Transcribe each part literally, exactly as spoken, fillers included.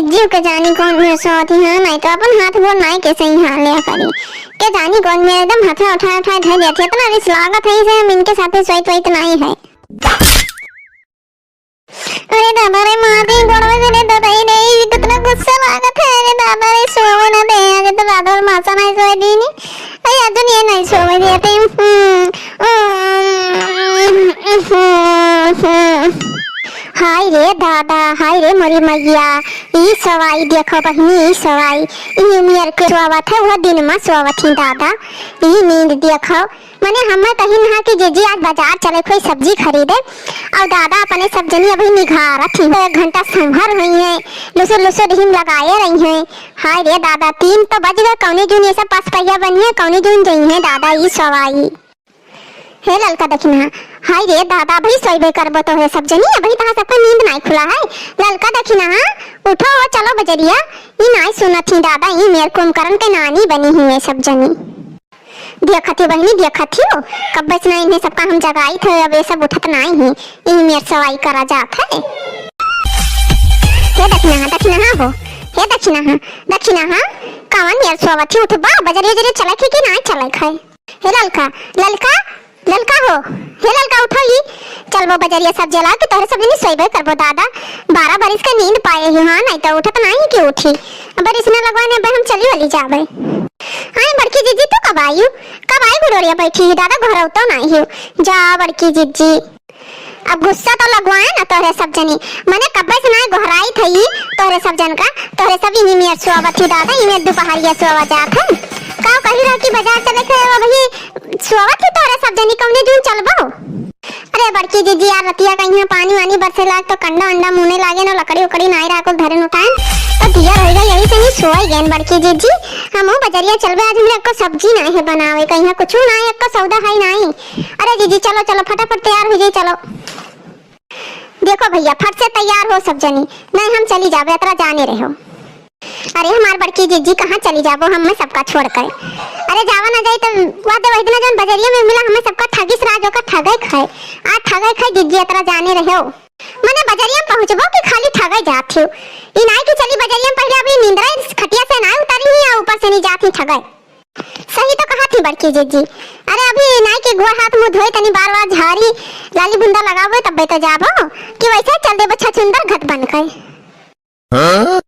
जीव के जानी कौन मेर सोवत ही, हाँ, नाहीं तो अपन हाथ गोड़ नाहीं के सही हाल लिया करी। के जानी कौन मेर एकदम हाथे उठाए उठाए धर देत है। इतना रिस लागत है इसे हम इनके साथे सोइत वोइत नाहीं है। अरे दादा रे, मार दी गोड़वे से रे दादा, ई रे, ई कितना गुस्सा लागत है। अरे दादा रे, सोवे ना दे, अरे तो दादा और मासा नाहीं सोए दीनी। अरे अदुन ये नाहीं सोवे देते। हम्म, हम्म, हम्म, हम्म। हाय रे दादा, हाय रे मोरी मैया, ई सवाई देखो बहिनी, ई सवाई, ई मेर के सोवत है, वह दिन मा सोवत ही दादा, ई नींद देखो। मने हमें कहिन हा कि जीजी आज बाजार चले कोई सब्जी खरीदे, और दादा अपने सब जनी अभी निघारत ही, एक घंटा संभर हुई है, लुसुर लुसुर हिम लगाए रही है। हाय रे दादा, तीन तो बज गए, कौने जून ये सब पस पहिया बनी है, कौने जून जई है दादा ई सवाई। हे ललका दखिनहा, हाय रे दादा, अभी सोइबे करबो तो है सब जनी, अभी तहाँ सबका नींद नाई खुला है। ललका दखिनहा, उठो हो, चलो बजरिया। ई नाई सुनत ही दादा, ई मेर कुंभकर्ण के नानी बनी ही ये सब जनी। देखत ही बहिनी, देखत ही हो, कब्बे से ना इन्हें सबका हम जगाई थे, अब ये सब उठत नाई ही, ई मेर सवाई करा जात है। हे दखिनहा, दखिनहा हो, हे दखिनहा, दखिनहा, कवन मेर सोवत ही, उठबा, बजरिया जरिया चले खे कि नाई चले खे? हे ललका, ललका, ललका हो, हे ललका उठो ही, चलबो बजरिया सब्जी लावे के तोहरे सब जनी सोइबे करबो दादा, बारह बरिस के नींद पाए ही, हाँ, नाहीं तो उठत नाहीं कि उठी, बरिस न लगवाने बे हम चली वली जाबे। हाँ, बड़की जीजी तू कब आयु, कब आई गुड़ोरिया बैठी ही दादा, घरौ तो नाहीं हो, जा बड़की जीजी। अब गुस्सा तो लगवाए ना तोहरे सब जनी, मने कब्बे से ना गोहराई थई तोहरे सब जन का, तोहरे सब इही मेर सोवत ही दादा, इही मेर दुपहरिया सोवा जात है। का कही रह कि बाजार चले के अब ही सोवत ही तोहरे सब जनी, कौने जून चलबो? अरे बड़की जीजी यार, रतिया का यहाँ पानी वानी बरसे लाग तो कंडा अंडा मुने लागे ना, लकड़ी उकड़ी नाई रहा कुल धरे उठाए, तो दिया रहेगा यही से नहीं सोई गए बड़की जीजी। हम बजरिया चलबे, आज हमरे को सब्जी नाई है बनावे का, यहाँ कुछ नाई, एक सौदा है नाई। अरे जीजी, चलो, चलो, फटाफट तैयार हो जाई, चलो। देखो भैया, फट से तैयार हो सब जनी, नहीं हम चली जाबे, अतरा जाने रहो। अरे हमार बड़की जीजी, कहाँ चली जाबो हमें सबका छोड़ कर? अरे जावा ना जाई तो वादे वही दिन जौन बजरिया में मिला, हमें सबका ठगिस राज ओका ठगे खाए। आज ठगे खाए जीजी, अतरा जाने रहो। मने बजरिया में पहुँचबो कि खाली ठगे जात हो? ई नाई कि चली बजरिया में, पहले अभी नींदरा खटिया से ना उतरी ही, ऊपर से नहीं जात ही ठगे। सही तो कहा थी बड़की जीजी। अरे अभी नाई के गोड़ हाथ मुँह धोए, तनी बार बार झाड़ी, लाली बुंदा लगावे, तब्बे तो जाबो कि वैसे चल देबो छछुंदर घट बन के। हाँ?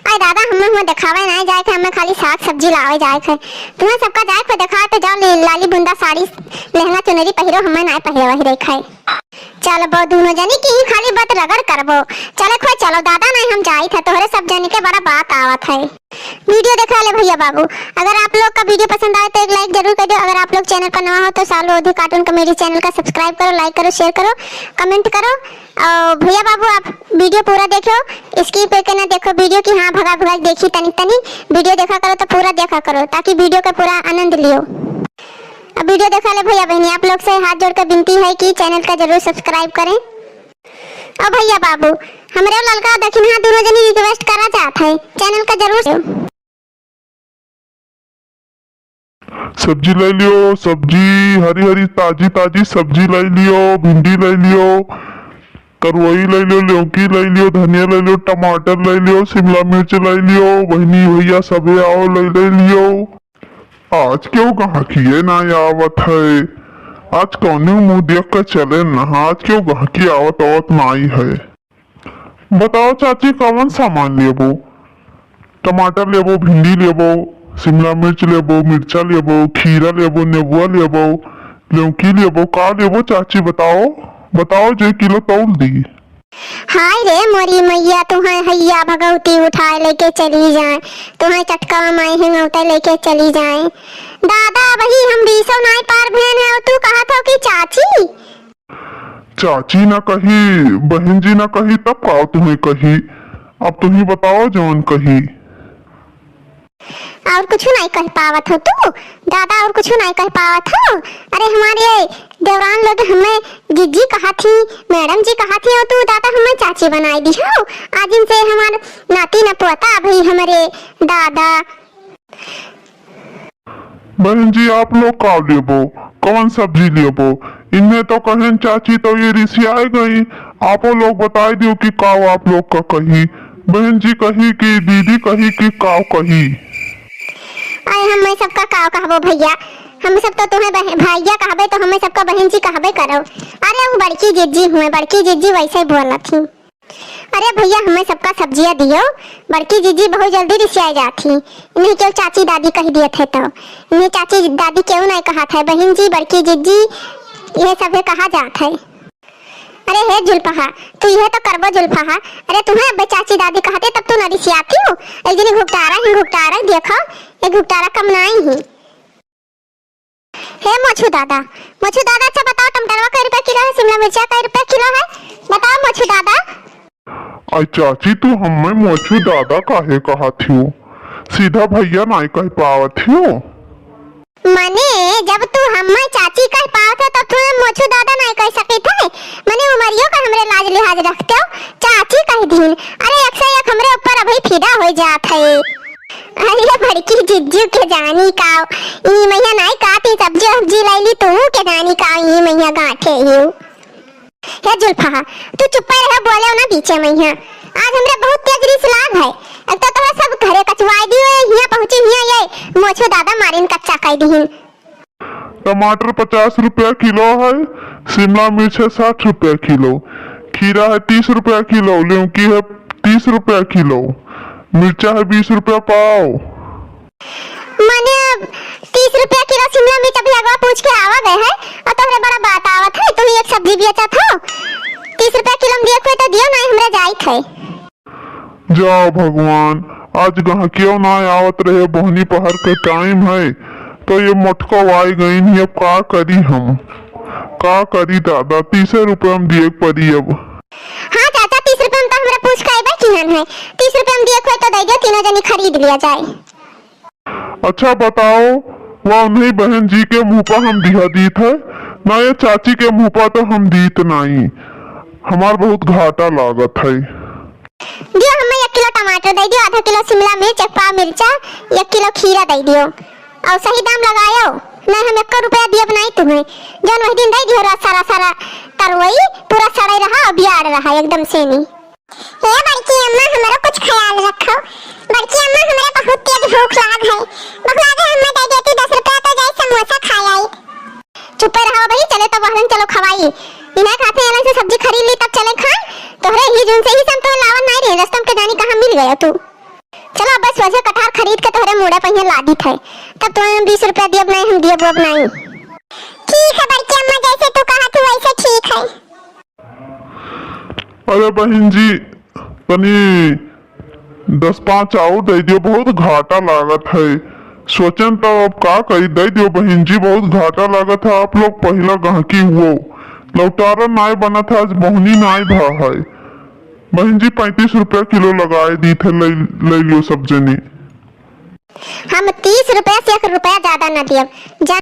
अरे दादा, हमें हुआ देखावे नाई जाए के, हमें खाली साग सब्जी लावे जाए के। तुम्हें सबका जाए के देखा तो जाओ, ले-, लाली बुंदा साड़ी, लहंगा चुनरी पहिरो, हमें नाई पहिरे वही रहे खाए। चलबो दोनों जनी की ही खाली बात रगड़ करबो। चले खोए चलो दादा, नहीं हम जाई थे, तोहरे सब जनी के बड़ा बात आवत है। वीडियो देखा ले भैया बाबू, अगर आप लोग का वीडियो पसंद आए तो एक like जरूर कर दो। अगर आप लोग चैनल पर नवा हो तो सालो ओधी cartoon comedy channel का subscribe करो, like करो, share करो, comment करो। और भैया बाबू आप वीडियो पूरा देखो, skip करके ना देखो वीडियो की, हाँ भगा भगा देखी तनी तनी। वीडियो देखा करो तो पूरा देखा करो ताकि वीडियो का पूरा आनंद लियो। अब वीडियो देखा ले भैया बहनी, आप लोग से हाथ जोड़ के विनती है कि चैनल का जरूर subscribe करें। अब भैया बाबू, हमरे ललका दखिनहा दोनों जनी request करा चाहत है, चैनल का जरूर। सब्जी ले लियो, सब्जी, हरी हरी ताजी ताजी सब्जी ले लियो, भिंडी ले लियो, करवई ले लियो, लौकी ले लियो, धनिया ले लियो, टमाटर ले लियो, शिमला मिर्च ले लियो, बहनी भैया सबे आओ ले ले लियो। आज क्यों गहकिए ना आवत है? आज कौने मुँह देख के चले ना, आज क्यों गहकी आवत आवत नाई है? बताओ चाची, कवन सामान लेबो? टमाटर लेबो, भिंडी लेबो, शिमला मिर्च लेबो, मिर्चा लेबो, खीरा लेबो, नेबुआ लेबो, लौकी लेबो, का लेबो चाची बताओ? बताओ जे किलो तौल दी। हाय रे मोरी मैया, तुहैं हैया भगवती उठाए लेके चली जाए, तुहैं चटकवा माई हेंगौते लेके चली जाए। दादा, वही हम बीसो नाई पार भेन है, और तू कहत हो कि चाची? चाची ना कही, बहन जी ना कही, तब का तुहैं कही? अब तुही बताओ जौन कही। और कुछ नहीं कह पावत हो तू दादा, और कुछ नहीं कह पावत हो। अरे हमारे देवरान लोग हमें जीजी कहा थी, मैडम जी कहा थी, और तू दादा हमें चाची बनाई दी हो। आज इनसे हमार नाती न पोता भाई हमारे दादा। बहन जी, आप लोग का लेबो, कौन सब्जी लेबो? इन्हें तो कहन चाची तो ये रिसियाए गई। आपो लोग बताई दियो कि का आप लोग का कही। बहिन जी कही कि दीदी कही कि काव कही? अरे हमें सबका काव कहबो भइया, हम सब तो तुम्हें बह-, भइया कहबे तो हमें सबका बहिन जी कहबे करो। अरे वो बड़की जिज्जी हुए, बड़की जिज्जी वैसे ही बोलत ही। अरे भइया हमें सबका सब्जिया दियो, बड़की जिज्जी बहुत जल्दी रिसियाए जात ही। इन्हें केउ चाची दादी कहि दियत है तो, इन्हें चाची दादी केउ नाहीं कहत है, बहिन जी, बड़की जिज्जी, इहे सभे कहा जात है। अरे हे जुल्फहा, तू इहे तो करबो जुल्फहा। अरे तुम्हें अब चाची दादी कहते तब तू न रिसियाती हो। एक दिन घुघटारा ही घुघटारा, देखो ये घुघटारा कम नाहीं ही। हे मोछू दादा, मोछू दादा, अच्छा बताओ टमाटरवा कै रुपया किलो है, शिमला मिर्चा कै रुपया किलो है, बताओ मोछू दादा। आई चाची, तू हमें मोछू दादा काहे कहत हो? सीधा भइया नाहीं कह पावत हो। मने जब तू हमें चाची कह पावत हो तब तू मोछू दादा नाहीं कह सकित है। मने उमरियो का हमरे लाज लिहाज रखते हो, चाची कह दीन। अरे एक से एक हमरे ऊपर अभी फिदा होइ जात है। अरे बड़की जिज्जू के जानी काव, ई मइहाँ नाहीं काती सब्जी उब्जी लैली, तू के जानी काव ई मइहाँ गांठे हियो। हे जुल्फहा, तू चुप्पे रहे, बोलेउ ना बीचे मइहाँ। आज हमरे बहुत तेज रिस लाग है। एक तो तोहरा सब घरे कचवाई दियो, हियाँ पहुँची, हियाँ ये मोछू दादा मारिन कच्चा कइ दिहिन। टमाटर पचास रुपया किलो है, शिमला मिर्च है साठ रुपया किलो, खीरा है तीस रुपया किलो, लौकी है तीस रुपया किलो, मिर्चा है बीस रुपया पाव। मने तीस रुपया किलो शिमला मिर्च अभी अगवा पूछ के आवा गए है, और तोहरे बड़ा बात आवत है, तू ही एक सब्जी बेचत हो। तीस रुपया किलो में दिए कोई तो दियो, नाहीं हमरा जाइत है। जाओ भगवान, आज गहकियो ना आवत रहे, बोहनी पहर के टाइम है, तो ये मोटको आई गईन ही, अब का करी हम, का करी दादा, तीसे रुपया में दिए के पड़ी अब। हाँ चाचा, तीस रुपया में तो हमरा पूछ के अइबे किहन है, तीस रुपया में दिए के होई तो दे दियो, तीनों जनी खरीद लिया जाए। अच्छा बताओ, वह उन्हीं बहन जी के मुँह पर हम दिहा दीत है, ना ये चाची के मुँह पर तो हम दीत नाई, हमार बहुत घाटा लागत है। दियो हमें एक किलो टमाटर दे दियो, आधा किलो शिमला मिर्च, एक पाव मिर्चा, एक किलो खीरा दे दियो, और सही दाम लगायो, नहीं हम एको रुपया दियब नाई तुम्हें। जौन वही दिन दे दियो रहा सारा सारा तरवई, पूरा सड़े रहा और बियाड़ रहा एकदम से नहीं। हे बड़की अम्मा, हमरो कुछ ख्याल रखो। बड़की अम्मा, हमरा बहुत तेज भूख लाग है। भूख लाग है, हमें दे देती दस रुपया तो जाई समोसा खा आई। चुप्पे रहो भाई, चले तो बहरन चलो खवाई। इन्हें खाते अलग से सब्जी खरीद ली तब चले खान। तोहरे ही जून से ही सब तो लावन नाई रहे, रस्तम के जानी कहाँ मिल गया तू। चलो अब बस वजह कटहर खरीद के तोहरे मुड़े पहिया लादित है, तब तुम्हें हम बीस रुपया दियब नाई, हम दियब अब नाई। ठीक है बड़की अम्मा, जैसे तू कहा तू वैसे ठीक है। अरे बहिन जी, तनी दस पाँच और दे दियो, बहुत घाटा लागत है। सोचन तब अब का करी, दे दियो बहिन जी, बहुत घाटा लागत है। आप लोग पहिला गहकी हुओ, लौटारा नाय बनत है, आज बोहनी नाय भा है। बहिन जी, पैंतीस रुपया किलो लगाए दीत है, ले, ले लियो सब जनी। हम तीस रुपया से एक रुपया ज्यादा ना दियब। जा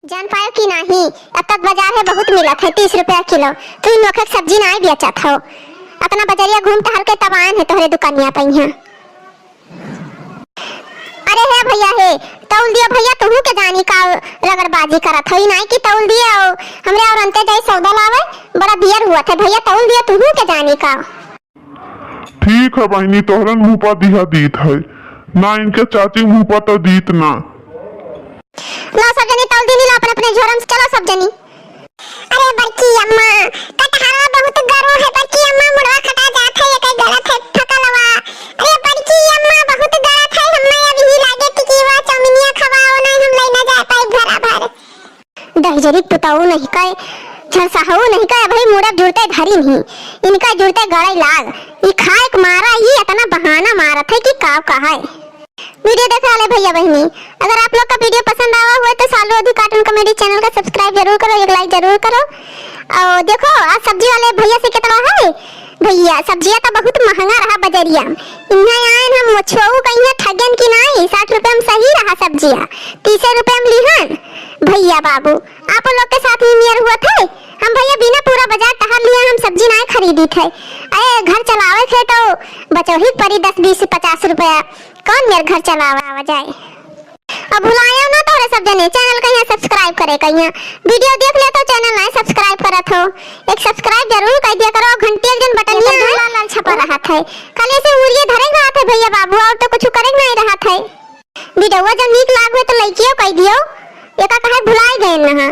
जान पायो कि नाही, अब तक बाजार है बहुत मिलत है, तीस रुपया किलो। तू इन नोखे के सब्जी नाही बेचत हो। अतना बजरिया घूम टहल के तब आयन है तोहरे दुकानिया पे यहाँ। अरे हे भैया हे, तौल दियो भैया, तुहू के जानी का रगड़बाजी करत हो, ई नाही कि तौल दिए और हमरे और अंते जाई सौदा लावे, बड़ा दियर हुआ थे भैया, तौल दियो तुहू के जानी का। ठीक है बहिनी, तोहरन मुँह पा दिहा दीत है, ना इनके चाची मुँह पा तो दीत ना। लो सब जनी तौल दीनी, लो अपने अपने झोरम से, चलो सब जनी। अरे बड़की अम्मा, कटहरवा बहुत गरो है बड़की अम्मा, मुड़वा खटा जात है, ये कई गलत है फकलवा। अरे बड़की अम्मा बहुत गलत है, हमें अब ही लागे टिकिवा चौमिनिया खवाओ, नहीं हम ले ना जा पाई घरा भर। दहिजरी पुताऊ नहीं कहे, झरसाहू नहीं कहे, भाई मुड़ा जुड़ते धरी नहीं, इनका जुड़ते गड़े लाग, ई खाए के मारा ई इतना बहाना मारत है कि काव कहाए। वीडियो देखे वाले भैया बहिनी, अगर आप लोग का वीडियो पसंद आवा हुआ तो सालू अधि cartoon comedy channel का subscribe जरूर करो, एक like जरूर करो। और देखो आज सब्जी वाले भैया से कितना है, भैया सब्जिया तो बहुत महंगा रहा बजरिया, इन्हें आयन हम मछुआऊ कहीं ठगन की नाई, साठ रुपया में सही रहा सब्जिया, तीसे रुपया में लिहन। भैया बाबू, आप लोग के साथ ही नियर हुआ थे। हम भैया बिना पूरा बाजार टहल लिए हम सब्जी नाय खरीदी थे। अरे घर चलावे थे तो बचो ही पड़ी दस, बीस, पचास रुपया। कौन मेर घर चलावा जाए? अब भुलायो ना तोहरे सब जने, channel कहिया subscribe करे कहिया। वीडियो देख ले तो channel नाय subscribe करत हो, एक subscribe जरूर कर दिया करो, घंटी एक जन बटन ये लाल लाल छपा रहा था। कल ऐसे मुरिये धरे के रहत है भइया बाबू, और तो कुछ करे के नहीं रहत है। बिडौआ जब नीक लाग हुए तो लइकियो कह दियो, एका कहे भुलाए गए न हा।